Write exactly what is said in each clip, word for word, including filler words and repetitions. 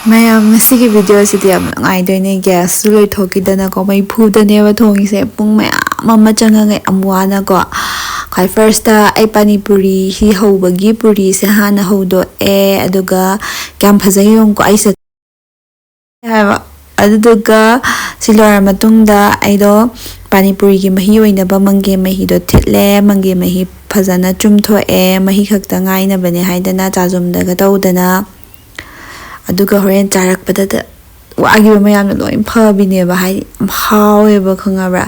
ꯃꯌꯥꯝ, ꯉꯁꯤꯒꯤ ꯚꯤꯗꯤꯑꯣꯁꯤꯗꯤ ꯌꯥꯝ ꯅꯨꯡꯉꯥꯏꯗꯣꯏꯅꯦ꯫ ꯒ꯭ꯌꯥꯁꯁꯨ ꯂꯣꯏꯊꯣꯛꯈꯤꯗꯅꯀꯣ, ꯃꯩꯐꯨꯗꯅꯦꯕ ꯊꯣꯡꯉꯤꯁꯦ꯫ ꯄꯨꯡ ꯃꯌꯥꯝ ꯑꯃ ꯆꯪꯉꯒ ꯌꯥꯝ ꯋꯥꯅꯀꯣ꯫ ꯈ꯭ꯋꯥꯏ ꯐꯥꯔꯁꯇ ꯑꯩ ꯄꯥꯅꯤꯄꯨꯔꯤ ꯁꯤ ꯍꯧꯕꯒꯤ ꯄꯨꯔꯤꯁꯦ ꯍꯥꯟꯅ ꯍꯧꯗꯣꯛꯑꯦ, ꯑꯗꯨꯒ ꯀꯌꯥꯝ ꯐꯖꯩ ꯌꯦꯡꯉꯨꯀꯣ꯫ ꯑꯩꯁꯦ ꯍꯥꯏꯕ꯫ ꯑꯗꯨꯗꯨꯒ ꯁꯤ ꯂꯣꯏꯔ ꯃꯇꯨꯡꯗ ꯑꯩꯗꯣ ꯄꯥꯅꯤꯄꯨꯔꯤꯒꯤ ꯃꯍꯤ ꯑꯣꯏꯅꯕ ꯃꯪꯒꯦ ꯃꯍꯤꯗꯣ ꯊꯤꯠꯂꯦ꯫ ꯃꯪꯒꯦ ꯃꯍꯤ ꯐꯖꯅ ꯆꯨꯝꯊꯣꯛꯑꯦ, ꯃꯍꯤ ꯈꯛꯇ ꯉꯥꯏꯅꯕꯅꯦ ꯍꯥꯏꯗꯅ, ꯆꯥꯖꯨꯝꯗꯒ ꯇꯧꯗꯅ꯫ ꯑꯗꯨꯒ ꯍꯣꯔꯦꯟ ꯆꯥꯔꯛꯄꯗꯗ ꯋꯥꯈꯤꯕ ꯃꯌꯥꯝꯗꯣ ꯂꯣꯏ ꯐꯕꯤꯅꯦꯕ, ꯍꯥꯏꯗꯤ ꯌꯥꯝ ꯍꯥꯎꯋꯦꯕ, ꯈꯪꯉꯕ꯭ꯔꯥ?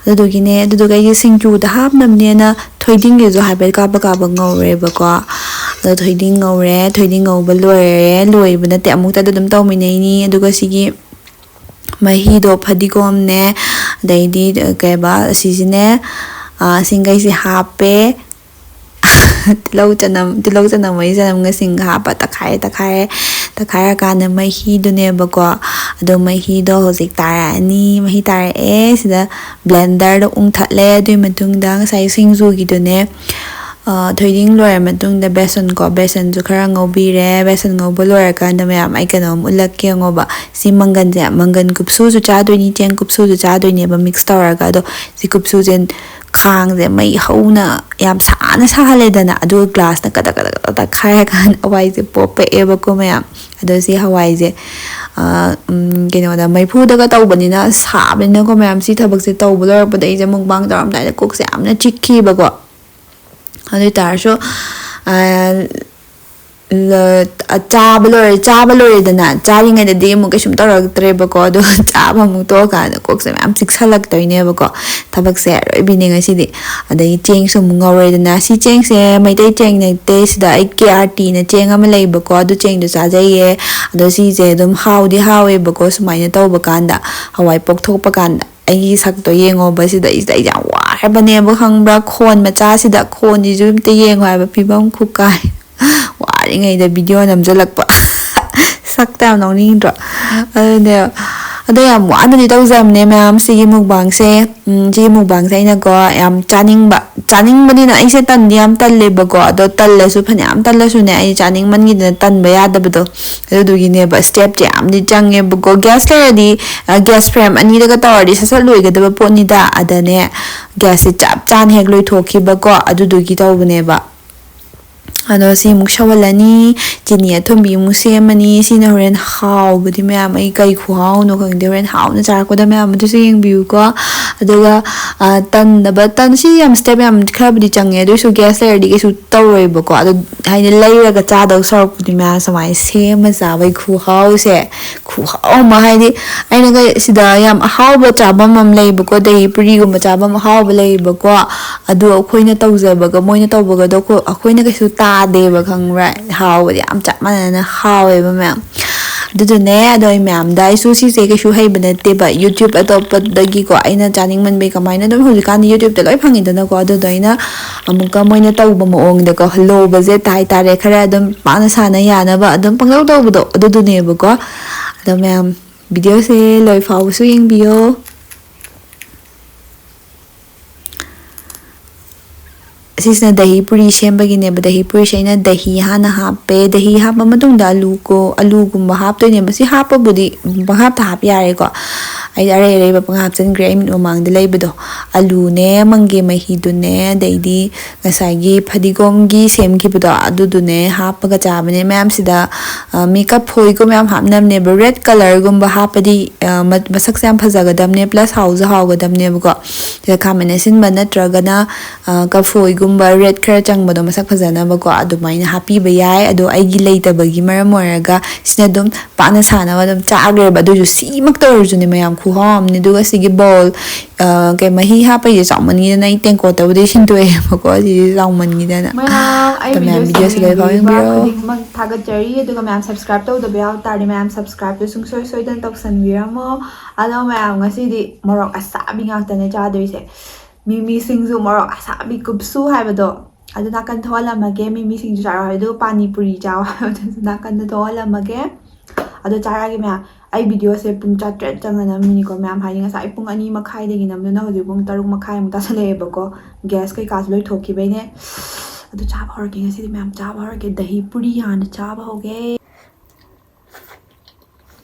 ꯑꯗꯨꯗꯨꯒꯤꯅꯦ꯫ ꯑꯗꯨꯗꯨꯒ ꯑꯩꯁꯦ ꯁꯤꯡꯖꯨꯗ ꯍꯥꯞꯅꯕꯅꯦꯅ ꯊꯣꯏꯗꯤꯡꯒꯤꯁꯨ ꯍꯥꯏꯐꯦꯠ ꯀꯥꯞꯄ ꯀꯥꯞꯄ ꯉꯧꯔꯦꯕꯀꯣ꯫ ꯑꯗꯣ ꯊꯣꯏꯗꯤꯡ ꯉꯧꯔꯦ꯫ ꯊꯣꯏꯗꯤꯡ ꯉꯧꯕ ꯂꯣꯏꯔꯦ꯫ ꯂꯣꯏꯕ ꯅꯠꯇꯦ, ꯑꯃꯨꯛꯇꯗ ꯑꯗꯨꯝ ꯇꯧꯃꯤꯟꯅꯩꯅꯤ꯫ ꯑꯗꯨꯒ ꯁꯤꯒꯤ ꯃꯍꯤꯗꯣ, ꯐꯗꯤꯒꯣꯝꯅꯦ, ꯑꯗꯩꯗꯤ ꯀꯩꯕ, ꯑꯁꯤꯁꯤꯅꯦ, ꯑꯥ, ꯁꯤꯡꯈꯩꯁꯦ ꯍꯥꯞꯄꯦ꯫ ꯇꯤꯜꯍꯧ ꯆꯅꯝ, ꯇꯤꯜꯍꯧ ꯆꯅꯝ, ꯃꯔꯤ ꯆꯅꯝꯒ ꯁꯤꯡꯒ ꯍꯥꯞꯄ ꯇꯛꯈꯥꯏꯔꯦ, ꯇꯛꯈꯥꯏꯔꯦ꯫ ꯇꯛꯈꯥꯏꯔꯀꯥꯟꯗ ꯃꯍꯤꯗꯨꯅꯦꯕꯀꯣ꯫ ꯑꯗꯣ ꯃꯍꯤꯗꯣ ꯍꯧꯖꯤꯛ ꯇꯥꯔꯛꯑꯅꯤ꯫ ꯃꯍꯤ ꯇꯥꯔꯛꯑꯦ꯫ ꯁꯤꯗ ꯕ꯭ꯂꯦꯟꯗꯔꯗ ꯎꯡꯊꯠꯂꯦ꯫ ꯑꯗꯨꯒꯤ ꯃꯇꯨꯡꯗ ꯉꯁꯥꯏ ꯁꯤꯡꯖꯨꯒꯤꯗꯨꯅꯦ, ꯑ, ꯊꯣꯏꯗꯤꯡ ꯂꯣꯏꯔ ꯃꯇꯨꯡꯗ ꯕꯦꯁꯟ ꯀꯣ, ꯕꯦꯁꯟꯁꯨ ꯈꯔ ꯉꯧꯕꯤꯔꯦ꯫ ꯕꯦꯁꯟ ꯉꯧꯕ ꯂꯣꯏꯔꯀꯥꯟꯗ ꯃꯌꯥꯝ, ꯑꯩ ꯀꯩꯅꯣꯝ ꯎꯠꯂꯛꯀꯦ, ꯌꯦꯡꯉꯣꯕ꯫ ꯁꯤ ꯃꯪꯒꯟꯁꯦ, ꯃꯪꯒꯟ ꯀꯨꯞꯁꯨꯁꯨ ꯆꯥꯗꯣꯏꯅꯤ, ꯆꯦꯡ ꯀꯨꯞꯁꯨꯁꯨ ꯆꯥꯗꯣꯏꯅꯦꯕ, ꯃꯤꯛꯁ ꯇꯧꯔꯒ꯫ ꯑꯗꯣ ꯁꯤ ꯀꯨꯞꯁꯨꯁꯦ, ꯈꯥꯡꯁꯦ ꯃꯩ ꯍꯧꯅ ꯌꯥꯝ ꯁꯥꯅ ꯁꯥꯍꯜꯂꯦꯗꯅ, ꯑꯗꯨꯒ ꯒ꯭ꯂꯥꯁꯅ ꯀꯗꯛ ꯀꯗꯛ ꯀꯗꯛ ꯈꯥꯏꯔꯀꯥꯟꯗ ꯍꯋꯥꯏꯁꯦ ꯄꯣꯞꯄꯛꯑꯦꯕꯀꯣ, ꯃꯌꯥꯝ꯫ ꯑꯗꯣ ꯁꯤ ꯍꯋꯥꯏꯁꯦ, ꯑ, ꯎꯝ, ꯀꯩꯅꯣꯗ, ꯃꯩꯐꯨꯗꯒ ꯇꯧꯕꯅꯤꯅ, ꯁꯥꯕꯅꯤꯅꯀꯣ, ꯃꯌꯥꯝ, ꯁꯤ ꯊꯕꯛꯁꯦ ꯇꯧꯕ ꯂꯣꯏꯔꯛꯄꯗ ꯑꯩꯁꯦ ꯃꯨꯛꯕꯥꯡ ꯇꯧꯔꯝꯗꯥꯏꯗ ꯀꯣꯛꯁꯦ ꯌꯥꯝꯅ ꯆꯤꯛꯈꯤꯕꯀꯣ꯫ ꯑꯗꯨ ꯑꯣꯏꯇꯥꯔꯁꯨ, ꯑ, ꯂ-, ꯑ, ꯆꯥꯕ ꯂꯣꯏꯔꯦ, ꯆꯥꯕ ꯂꯣꯏꯔꯦꯗꯅ, ꯆꯥꯔꯤꯉꯩꯗꯗꯤ ꯑꯃꯨꯛ ꯀꯩꯁꯨꯝ ꯇꯧꯔꯛꯇ꯭ꯔꯦꯕꯀꯣ꯫ ꯑꯗꯨꯒ ꯆꯥꯕ ꯑꯃꯨꯛ ꯇꯣꯛꯑꯀꯥꯟꯗ ꯀꯣꯛꯁꯦ ꯃꯌꯥꯝ ꯆꯤꯛꯁꯜꯂꯛꯇꯣꯏꯅꯦꯕꯀꯣ꯫ ꯊꯕꯛꯁꯦ ꯑꯔꯣꯏꯕꯤꯅꯦ ꯉꯁꯤꯗꯤ꯫ ꯑꯗꯒꯤ ꯆꯦꯡꯁꯨ ꯑꯃꯨꯛ ꯉꯧꯔꯦꯗꯅ꯫ ꯁꯤ ꯆꯦꯡꯁꯦ ꯃꯩꯇꯩ ꯆꯦꯡ ꯅꯠꯇꯦ, ꯁꯤꯗ ꯑꯩ ꯀꯦ ꯑꯥꯔ ꯇꯤꯅ ꯆꯦꯡ ꯑꯃ ꯂꯩꯕꯀꯣ, ꯑꯗꯨ ꯆꯦꯡꯗꯣ ꯆꯥꯖꯩꯌꯦ꯫ ꯑꯗꯣ ꯁꯤꯁꯦ ꯑꯗꯨꯝ ꯍꯥꯎꯗꯤ ꯍꯥꯎꯋꯦꯕꯀꯣ, ꯁꯨꯃꯥꯏꯅ ꯇꯧꯕ ꯀꯥꯟꯗ, ꯍꯋꯥꯏ ꯄꯣꯛꯊꯣꯛꯄ ꯀꯥꯟꯗ꯫ ꯑꯩꯒꯤ ꯁꯛꯇꯣ ꯌꯦꯡꯉꯣꯕ ꯁꯤꯗ, ꯑꯩꯁꯤꯗ ꯑꯩ ꯌꯥꯝ ꯋꯥꯔꯕꯅꯦꯕ, ꯈꯪꯕ꯭ꯔꯥ? ꯈꯣꯟ ꯃꯆꯥꯁꯤꯗ, ꯈꯣꯟꯁꯤꯁꯨ ꯑꯝꯇ ꯌꯦꯡꯉꯣ ꯍꯥꯏꯕ, ꯐꯤꯕꯝ ꯈꯨꯀꯥꯏ꯫ ꯋꯥꯔꯤꯉꯩꯗ ꯚꯤꯗꯤꯑꯣ ꯅꯝꯁꯤꯜꯂꯛꯄ꯫ ꯁꯛꯇ ꯌꯥꯝ ꯅꯣꯛꯅꯤꯡꯗ꯭ꯔꯣ? ꯑꯗꯨꯅꯦ, ꯑꯗꯣ ꯌꯥꯝ ꯋꯥꯅꯗꯤ ꯇꯧꯖꯕꯅꯦ ꯃꯌꯥꯝ, ꯁꯤꯒꯤ mukbangꯁꯦ꯫ ꯎꯝ, ꯁꯤꯒꯤ mukbangꯁꯦ ꯑꯩꯅꯀꯣ ꯌꯥꯝ ꯆꯥꯅꯤꯡꯕ, ꯆꯥꯅꯤꯡꯕꯅꯤꯅ ꯑꯩꯁꯦ ꯇꯟꯗꯤ ꯌꯥꯝ ꯇꯜꯂꯦꯕꯀꯣ꯫ ꯑꯗꯣ ꯇꯜꯂꯁꯨ, ꯐꯅꯌꯥꯝ ꯇꯜꯂꯁꯨꯅꯦ, ꯑꯩ ꯆꯥꯅꯤꯡꯃꯟꯒꯤꯗꯅ ꯇꯟꯕ ꯌꯥꯗꯕꯗꯣ꯫ ꯑꯗꯨꯗꯨꯒꯤꯅꯦꯕ, stepꯁꯦ ꯌꯥꯝꯗꯤ ꯆꯪꯉꯦꯕꯀꯣ꯫ Gas ꯂꯩꯔꯗꯤ, ꯑ, gas flame ꯑꯅꯤꯗꯒ ꯇꯧꯔꯗꯤ ꯁꯠ ꯁꯠ ꯂꯣꯏꯒꯗꯕ ꯄꯣꯠꯅꯤꯗ꯫ ꯑꯗꯅꯦ, gasꯁꯦ ꯆꯞ ꯆꯥꯅ ꯍꯦꯛ ꯂꯣꯏꯊꯣꯛꯈꯤꯕꯀꯣ, ꯑꯗꯨꯗꯨꯒꯤ ꯇꯧꯕꯅꯦꯕ꯫ ꯑꯗꯣ ꯁꯤ ꯑꯃꯨꯛ ꯁꯧꯍꯜꯂꯅꯤ, ꯆꯤꯅꯤ ꯑꯊꯨꯝꯕꯤ ꯑꯃꯨꯛ ꯁꯦꯝꯃꯅꯤ꯫ ꯁꯤꯅ ꯍꯣꯔꯦꯟ ꯍꯥꯎꯕꯗꯤ ꯃꯌꯥꯝ, ꯑꯩ ꯀꯩ ꯈꯨꯍꯥꯎꯅꯣ ꯈꯪꯗꯦ꯫ ꯍꯣꯔꯦꯟ ꯍꯥꯎꯅ ꯆꯥꯔꯛꯄꯗ ꯃꯌꯥꯝ ꯑꯗꯨꯁꯨ ꯌꯦꯡꯕꯤꯌꯨꯀꯣ꯫ ꯑꯗꯨꯒ, ꯑ, ꯇꯟꯗꯕ, ꯇꯟ, ꯁꯤ ꯌꯥꯝ step ꯌꯥꯝ ꯈꯔꯕꯨꯗꯤ ꯆꯪꯉꯦ, ꯑꯗꯨꯏꯁꯨ gas ꯂꯩꯔꯗꯤ ꯀꯩꯁꯨ ꯇꯧꯔꯣꯏꯕꯀꯣ꯫ ꯑꯗꯣ ꯍꯥꯏꯗꯤ ꯂꯩꯔꯒ ꯆꯥꯗꯧ ꯁꯔꯨꯛꯄꯨꯗꯤ ꯃꯌꯥꯝ ꯁꯨꯃꯥꯏꯅ ꯁꯦꯝꯃ ꯆꯥꯕꯒꯤ ꯈꯨꯍꯥꯎꯁꯦ, ꯈꯨꯍꯥꯎ ꯑꯃ꯫ ꯍꯥꯏꯗꯤ ꯑꯩꯅꯒ ꯁꯤꯗ ꯌꯥꯝ ꯑꯍꯥꯎꯕ ꯆꯥꯐꯝ ꯑꯃ ꯂꯩꯕꯀꯣ, ꯗꯍꯤ ꯄꯨꯔꯤꯒꯨꯝꯕ ꯆꯥꯐꯝ ꯑꯍꯥꯎꯕ ꯂꯩꯕꯀꯣ꯫ ꯑꯗꯨ ꯑꯩꯈꯣꯏꯅ ꯇꯧꯖꯕꯒ ꯃꯣꯏꯅ ꯇꯧꯕꯒꯗꯣ ꯑꯩꯈꯣꯏ-, ꯑꯩꯈꯣꯏꯅ ꯀꯩꯁꯨ ꯇꯥꯗꯦꯕ, ꯈꯪꯕ꯭ꯔꯥ? ꯍꯥꯎꯕꯗꯤ ꯌꯥꯝ ꯆꯞ ꯃꯥꯟꯅꯅ ꯍꯥꯎꯋꯦꯕ ꯃꯌꯥꯝ꯫ ꯑꯗꯨꯗꯨꯅꯦ, ꯑꯗꯣ ꯑꯩ ꯃꯌꯥꯝꯗ, ꯑꯩꯁꯨ ꯁꯤꯁꯦ ꯀꯩꯁꯨ ꯍꯩꯕ ꯅꯠꯇꯦꯕ, YouTube ꯑꯇꯣꯞꯄꯗꯒꯤꯀꯣ ꯑꯩꯅ ꯆꯥꯅꯤꯡꯃꯟꯕꯩ꯫ ꯀꯃꯥꯏꯅ ꯑꯗꯨꯝ ꯍꯧꯖꯤꯛꯀꯥꯟꯗꯤ YouTubeꯇ ꯂꯣꯏ ꯐꯪꯉꯤꯗꯅꯀꯣ, ꯑꯗꯨꯗꯣ ꯑꯩꯅ ꯑꯃꯨꯛꯀ ꯃꯣꯏꯅ ꯇꯧꯕ ꯃꯑꯣꯡꯗꯀꯣ, ꯂꯣꯕꯁꯦ ꯍꯥꯏꯇꯥꯔꯦ, ꯈꯔ ꯑꯗꯨꯝ ꯄꯥꯛꯅ ꯁꯥꯟꯅ ꯌꯥꯅꯕ ꯑꯗꯨꯝ ꯄꯪꯇꯧ ꯇꯧꯕꯗꯣ ꯑꯗꯨꯗꯨꯅꯦꯕꯀꯣ꯫ ꯑꯗꯣ ꯃꯌꯥꯝ videoꯁꯦ ꯂꯣꯏ ꯐꯥꯎꯕꯁꯨ ꯌꯦꯡꯕꯤꯌꯣ꯫ ꯑꯁꯤꯁꯤꯅ ꯗꯍꯤ ꯄꯨꯔꯤ ꯁꯦꯝꯕꯒꯤꯅꯦꯕ꯫ ꯗꯍꯤ ꯄꯨꯔꯤꯁꯦ ꯑꯩꯅ ꯗꯍꯤ ꯍꯥꯟꯅ ꯍꯥꯞꯄꯦ꯫ ꯗꯍꯤ ꯍꯥꯞꯄ ꯃꯇꯨꯡꯗ ꯑꯂꯨ ꯀꯣ-, ꯑꯂꯨꯒꯨꯝꯕ ꯍꯥꯞꯇꯣꯏꯅꯦꯕ꯫ ꯁꯤ ꯍꯥꯞꯄꯕꯨꯗꯤ ꯄꯪꯍꯥꯞꯇ ꯍꯥꯞ ꯌꯥꯔꯦꯀꯣ꯫ ꯑꯩꯗꯤ ꯑꯔꯩ ꯑꯔꯩꯕ ꯄꯪꯍꯥꯞ ꯍꯥꯞꯆꯤꯟꯈ꯭ꯔꯦ꯫ ꯑꯩ ꯃꯤꯠ ꯃꯃꯥꯡꯗ ꯂꯩꯕꯗꯣ, ꯑꯂꯨꯅꯦ, ꯃꯪꯒꯦ ꯃꯍꯤꯗꯨꯅꯦ, ꯑꯗꯩꯗꯤ ꯉꯁꯥꯏꯒꯤ ꯐꯗꯤꯒꯣꯝꯒꯤ ꯁꯦꯝꯈꯤꯕꯗꯣ ꯑꯗꯨꯗꯨꯅꯦ ꯍꯥꯞꯄꯒ ꯆꯥꯕꯅꯦ꯫ ꯃꯌꯥꯝꯁꯤꯗ, ꯑ, ꯃꯤ ꯀꯐꯣꯏꯒꯨꯝꯕ ꯌꯥꯝ ꯍꯥꯞꯅꯕꯅꯦꯕ꯫ Red colourꯒꯨꯝꯕ ꯍꯥꯞꯄꯗꯤ, ꯑ, ꯃ-, ꯃꯁꯛꯁꯦ ꯌꯥꯝ ꯐꯖꯒꯗꯕꯅꯦ, plus ꯍꯥꯎꯁꯨ ꯍꯥꯎꯒꯗꯕꯅꯦꯕꯀꯣ꯫ ꯁꯤꯗ ꯈꯥꯃꯦꯟ ꯑꯁꯤꯟꯕ ꯅꯠꯇ꯭ꯔꯒꯅ, ꯑ, ꯀꯐꯣꯏꯒꯨꯝꯕ red ꯈꯔ ꯆꯪꯕꯗꯣ ꯃꯁꯛ ꯐꯖꯅꯕꯀꯣ, ꯑꯗꯨꯃꯥꯏꯅ ꯍꯥꯞꯄꯤꯕ ꯌꯥꯏ꯫ ꯑꯗꯣ ꯑꯩꯒꯤ ꯂꯩꯇꯕꯒꯤ ꯃꯔꯝ ꯑꯣꯏꯔꯒ ꯁꯤꯅ ꯑꯗꯨꯝ ꯄꯥꯛꯅ ꯁꯥꯅꯕ ꯑꯗꯨꯝ ꯆꯥꯈ꯭ꯔꯦꯕ꯫ ꯑꯗꯨꯏꯁꯨ ꯁꯤꯃꯛꯇ ꯑꯣꯏꯔꯁꯨꯅꯦ ꯃꯌꯥꯝ, ꯈꯨꯍꯥꯎ ꯑꯃꯅꯤ꯫ ꯑꯗꯨꯒ ꯁꯤꯒꯤ bowl, ꯑ, ꯀꯩ, ꯃꯍꯤ ꯍꯥꯞꯄꯒꯤꯁꯦ ꯆꯥꯎꯃꯟꯈꯤꯗꯅ ꯑꯩ ꯇꯦꯡꯀꯣꯠꯇꯕꯨꯗꯤ ꯁꯤꯟꯗꯣꯛꯑꯦꯕꯀꯣ, ꯁꯤꯗꯤ ꯆꯥꯎꯃꯟꯈꯤꯗꯅ꯫ ꯃꯌꯥꯝ, ꯑꯩ ꯑꯗꯣ ꯃꯌꯥꯝ videoꯁꯦ videoꯁꯦ ꯂꯣꯏꯐꯥꯎ ꯌꯦꯡꯕꯤꯕ ꯌꯦꯡꯕꯤꯔꯣ꯫ ꯈꯨꯗꯤꯡꯃꯛ ꯊꯥꯒꯠꯆꯔꯤ꯫ ꯑꯗꯨꯒ ꯃꯌꯥꯝ subscribe ꯇꯧꯗꯕ ꯌꯥꯎ ꯇꯥꯔꯗꯤ ꯃꯌꯥꯝ subscribeꯇꯨ ꯁꯨꯡꯁꯣꯏ ꯁꯣꯏꯗꯅ ꯇꯧꯁꯟꯕꯤꯔꯝꯃꯣ꯫ ꯑꯗꯣ ꯃꯌꯥꯝ, ꯉꯁꯤꯗꯤ ꯃꯣꯔꯣꯛ ꯑꯁꯥꯕꯤ ꯉꯥꯛꯇꯅꯦ ꯆꯥꯗꯣꯏꯁꯦ꯫ ꯃꯤꯃꯤ ꯁꯤꯡꯖꯨ ꯃꯣꯔꯣꯛ ꯑꯁꯥꯕꯤ ꯀꯨꯞꯁꯨ ꯍꯥꯏꯕꯗꯣ, ꯑꯗꯨ ꯅꯥꯀꯟ ꯊꯣꯛꯍꯜꯂꯝꯃꯒꯦ꯫ ꯃꯤꯃꯤ ꯁꯤꯡꯖꯨ ꯆꯥꯔꯣ ꯍꯥꯏꯕꯗꯨ ꯄꯥꯅꯤ ꯄꯨꯔꯤ ꯆꯥꯎ ꯍꯥꯏꯕꯗꯨꯁꯨ ꯅꯥꯀꯟꯗ ꯊꯣꯛꯍꯜꯂꯝꯃꯒꯦ꯫ ꯑꯗꯣ ꯆꯥꯔꯛꯑꯒꯦ ꯃꯌꯥꯝ꯫ ꯑꯩ videoꯁꯦ ꯄꯨꯡ ꯆꯥꯇ꯭ꯔꯦꯠ ꯆꯪꯅ ꯅꯝꯃꯤꯅꯤꯀꯣ ꯃꯌꯥꯝ, ꯍꯥꯏꯗꯤ ꯉꯁꯥꯏ ꯄꯨꯡ ꯑꯅꯤ ꯃꯈꯥꯏꯗꯒꯤ ꯅꯝꯗꯨꯅ ꯍꯧꯖꯤꯛ ꯄꯨꯡ ꯇꯔꯨꯛ ꯃꯈꯥꯏꯃꯨꯛ ꯇꯥꯁꯜꯂꯛꯑꯦꯕꯀꯣ꯫ Gas ꯀꯩꯀꯥꯁꯨ ꯂꯣꯏ ꯊꯣꯛꯈꯤꯕꯩꯅꯦ꯫ ꯑꯗꯨ ꯆꯥꯕ ꯍꯧꯔꯒꯦ ꯉꯁꯤꯗꯤ ꯃꯌꯥꯝ, ꯆꯥꯕ ꯍꯧꯔꯒꯦ꯫ ꯗꯍꯤ ꯄꯨꯔꯤ ꯍꯥꯟꯅ ꯆꯥꯕ ꯍꯧꯒꯦ꯫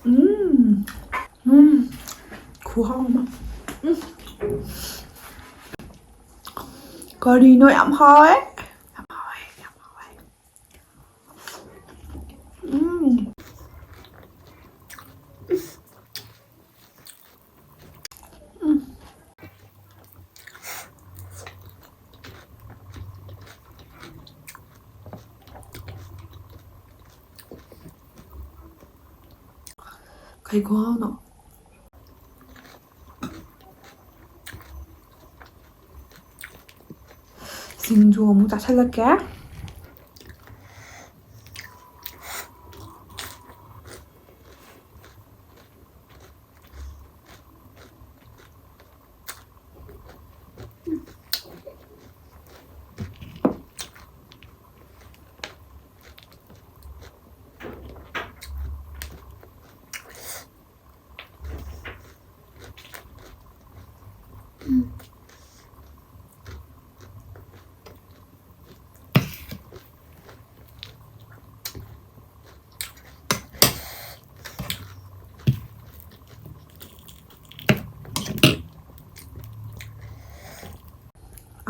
ꯎꯝ꯫ ꯎꯝ꯫ ꯈꯨꯍꯥꯎ ꯑꯃ꯫ ꯎꯝ꯫ ꯀꯔꯤꯅꯣ ꯌꯥꯝ ꯍꯥꯎꯋꯦ꯫ ꯌꯥꯝ ꯍꯥꯎꯋꯦ, ꯌꯥꯝ ꯍꯥꯎꯋꯦ꯫ ꯎꯝ꯫ ꯎꯝ꯫ ꯀꯩ ꯈꯨꯍꯥꯎꯅꯣ? ꯁꯤꯡꯖꯨ ꯑꯃꯨꯛ ꯆꯥꯁꯤꯜꯂꯛꯀꯦ꯫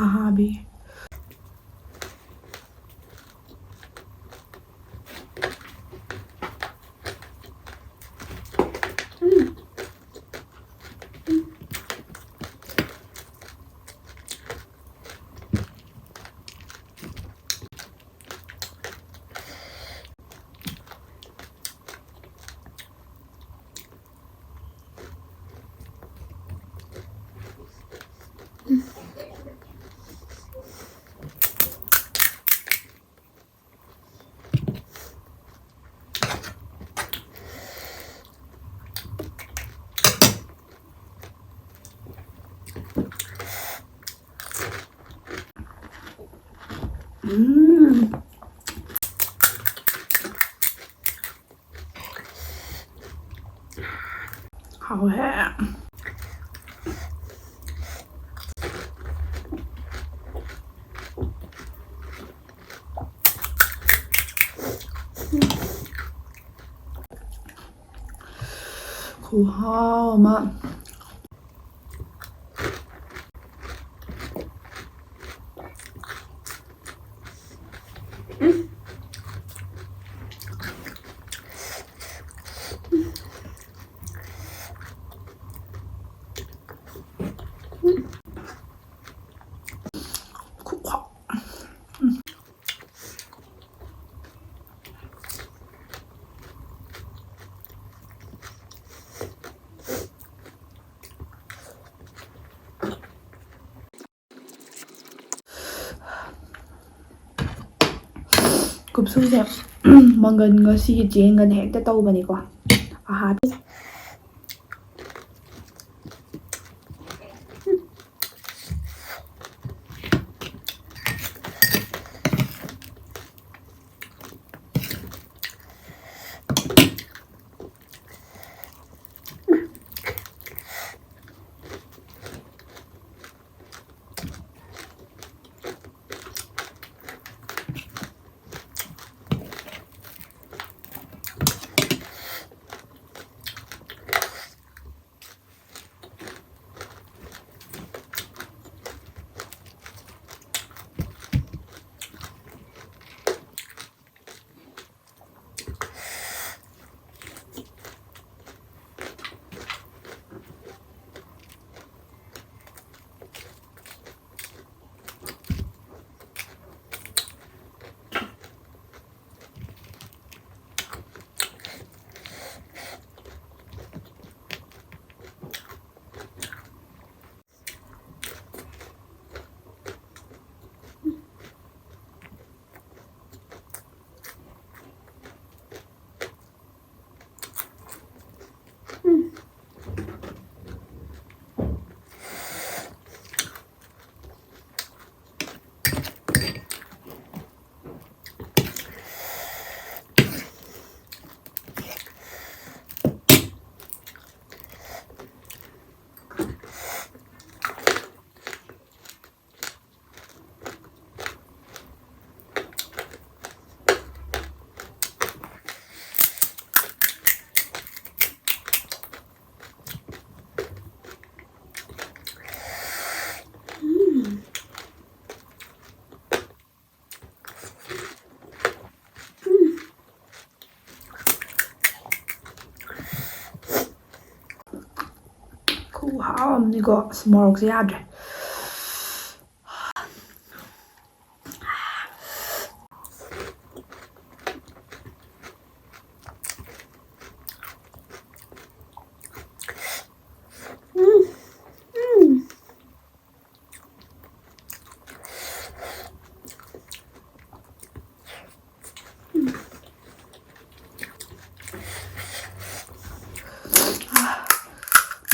ꯑꯍꯥꯕꯤ꯫ ꯎꯝ꯫ ꯍꯥꯎꯋꯦꯍꯦ꯫ ꯈꯨꯍꯥꯎ ꯑꯃ꯫ ꯈꯨꯍꯥꯎ꯫ ꯀꯨꯞꯁꯨꯁꯦ ꯃꯪꯒꯟꯒ ꯁꯤꯒꯤ ꯆꯦꯡꯒꯅ ꯍꯦꯛꯇ ꯇꯧꯕꯅꯤꯀꯣ꯫ ꯑꯍꯥꯕꯤ꯫ ꯍꯥꯎ ꯑꯃꯅꯤꯀꯣ, ꯑꯁ, ꯃꯣꯔꯣꯛꯁꯦ ꯌꯥꯗ꯭ꯔꯦ꯫ ꯎꯝ, ꯎꯝ꯫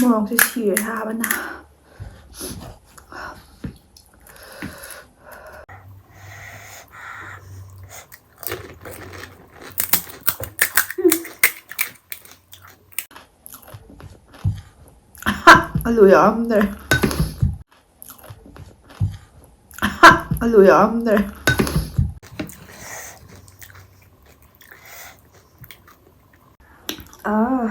ꯃꯣꯔꯣꯛꯁꯦ ꯁꯤꯔꯦ ꯁꯥꯕꯅ꯫ ꯑꯂꯨ ꯌꯥꯎꯔꯝꯗ꯭ꯔꯦ꯫ ꯑꯂꯨ ꯌꯥꯎꯔꯝꯗ꯭ꯔꯦ꯫ ꯑꯥ꯫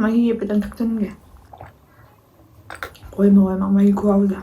ꯃꯍꯤ ꯍꯥꯏꯐꯦꯠꯇꯪ ꯊꯛꯆꯤꯟꯒꯦ꯫ ꯑꯣꯏꯃ ꯑꯣꯏꯃ ꯃꯍꯤ ꯈꯨꯍꯥꯎꯁꯦ꯫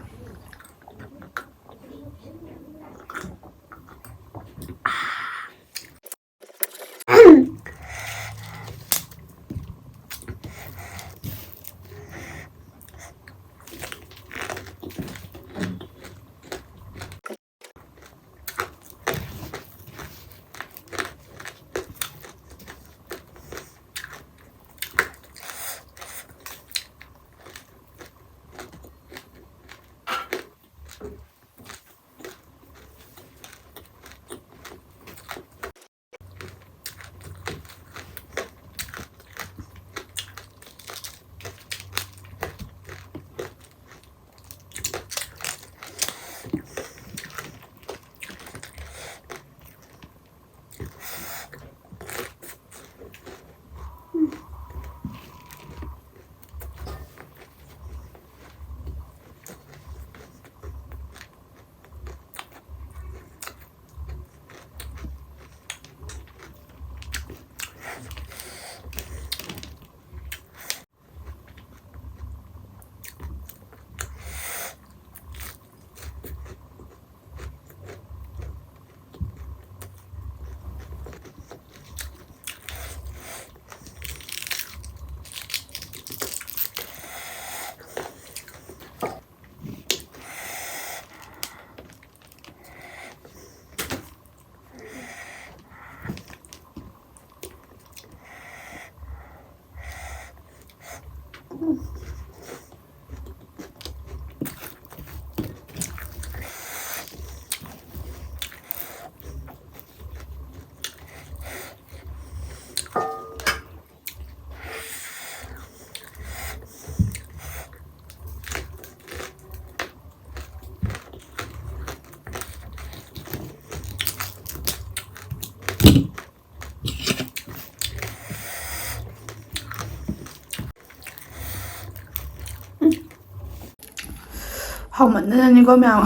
ꯍꯥꯎꯃꯟꯗꯅꯅꯤꯀꯣ ꯃꯌꯥꯝ,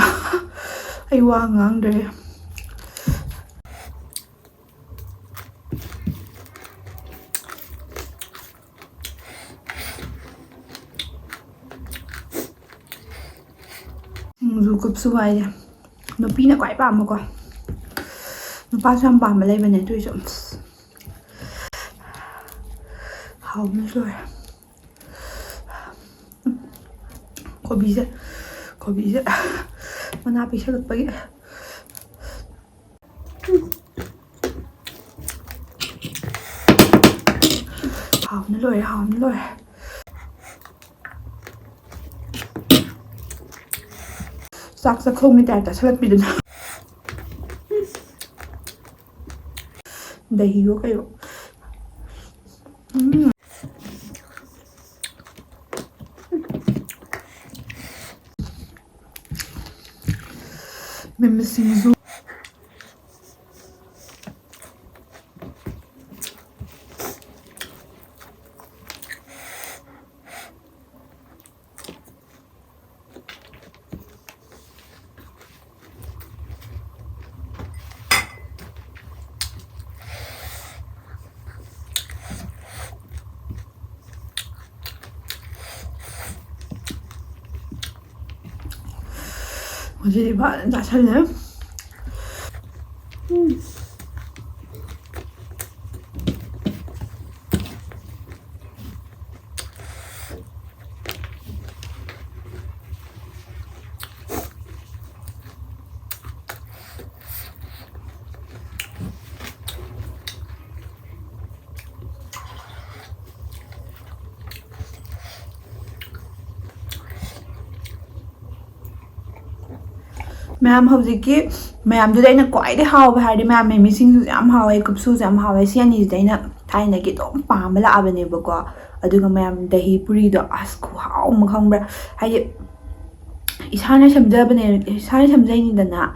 ꯑꯩ ꯋꯥ ꯉꯥꯡꯗ꯭ꯔꯦ꯫ ꯁꯤꯡꯖꯨ ꯀꯨꯞꯁꯨ ꯍꯥꯏꯁꯦ ꯅꯨꯄꯤꯅ ꯈ꯭ꯋꯥꯏ ꯄꯥꯝꯕꯀꯣ꯫ ꯅꯨꯄꯥꯁꯨ ꯌꯥꯝ ꯄꯥꯝꯕ ꯂꯩꯕꯅꯦ, ꯑꯗꯨꯏꯁꯨ ꯑꯁ, ꯍꯥꯎꯕꯅ ꯂꯣꯏꯔꯦ꯫ ꯀꯣꯕꯤꯁꯦ, ꯀꯣꯕꯤꯁꯦ ꯃꯅꯥ ꯄꯤꯛꯁꯜꯂꯛꯄꯒꯤ꯫ ꯍꯥꯎꯕꯅ ꯂꯣꯏꯔꯦ, ꯍꯥꯎꯕꯅ ꯂꯣꯏꯔꯦ꯫ ꯆꯥꯛ ꯆꯥꯛꯈꯣꯝꯒꯤ ꯇꯥꯏꯞꯇ ꯆꯥꯁꯤꯜꯂꯛꯄꯤꯗꯨꯅ꯫ ꯗꯍꯤꯌꯣ ꯀꯩꯌꯣ꯫ ꯎꯝ꯫ ꯃꯤꯃꯤ ꯁꯤꯡꯖꯨ꯫ ꯉꯁꯤꯗꯤ ꯐꯖꯅ ꯆꯥꯁꯜꯂꯦ꯫ ꯎꯝ꯫ ꯃꯌꯥꯝ, ꯍꯧꯖꯤꯛꯀꯤ ꯃꯌꯥꯝꯗꯨꯗ ꯑꯩꯅ ꯈ꯭ꯋꯥꯏꯗꯩ ꯍꯥꯎꯕ ꯍꯥꯏꯔꯗꯤ, ꯃꯌꯥꯝ, ꯃꯤꯃꯤ ꯁꯤꯡꯖꯨꯁꯨ ꯌꯥꯝ ꯍꯥꯎꯋꯦ, ꯀꯨꯞꯁꯨꯁꯨ ꯌꯥꯝ ꯍꯥꯎꯋꯦ꯫ ꯁꯤ ꯑꯅꯤꯁꯤꯗ ꯑꯩꯅ ꯊꯥꯏꯅꯗꯒꯤ ꯑꯗꯨꯝ ꯄꯥꯝꯕ ꯂꯥꯛꯑꯕꯅꯦꯕꯀꯣ꯫ ꯑꯗꯨꯒ ꯃꯌꯥꯝ, ꯗꯍꯤ ꯄꯨꯔꯤꯗꯣ ꯑꯁ ꯈꯨꯍꯥꯎ ꯑꯃ, ꯈꯪꯕ꯭ꯔꯥ? ꯍꯥꯏꯗꯤ ꯏꯁꯥꯅ ꯁꯦꯝꯖꯕꯅꯦ, ꯏꯁꯥꯅ ꯁꯦꯝꯖꯩꯅꯤꯗꯅ꯫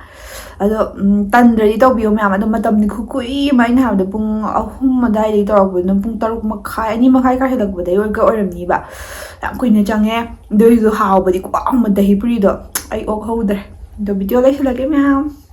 ꯑꯗꯣ ꯎꯝ, ꯇꯟꯗ꯭ꯔꯗꯤ ꯇꯧꯕꯤꯌꯣ ꯃꯌꯥꯝ꯫ ꯑꯗꯣ ꯃꯇꯝꯗꯤ ꯈꯨꯀꯨꯏ ꯑꯃ, ꯑꯩꯅ ꯍꯥꯏꯕꯗ ꯄꯨꯡ ꯑꯍꯨꯝ ꯑꯗꯨꯋꯥꯏꯗꯒꯤ ꯇꯧꯔꯛꯄꯗꯨꯅ ꯄꯨꯡ ꯇꯔꯨꯛ ꯃꯈꯥꯏ, ꯑꯅꯤ ꯃꯈꯥꯏ ꯈꯔ ꯍꯦꯜꯂꯛꯄꯗꯒꯤ ꯑꯣꯏꯒ ꯑꯣꯏꯔꯝꯅꯤꯕ꯫ ꯌꯥꯝ ꯀꯨꯏꯅ ꯆꯪꯉꯦ꯫ ꯑꯗꯨ ꯑꯣꯏꯔꯁꯨ ꯍꯥꯎꯕꯗꯤ ꯈꯨꯍꯥꯎ ꯑꯃ, ꯗꯍꯤ ꯄꯨꯔꯤꯗꯣ꯫ ꯑꯩ ꯑꯣꯛ ꯍꯧꯗ꯭ꯔꯦ꯫ ꯑꯗꯣ ꯚꯤꯗꯤꯑꯣ ꯂꯣꯏꯁꯤꯜꯂꯒꯦ ꯃꯌꯥꯝ꯫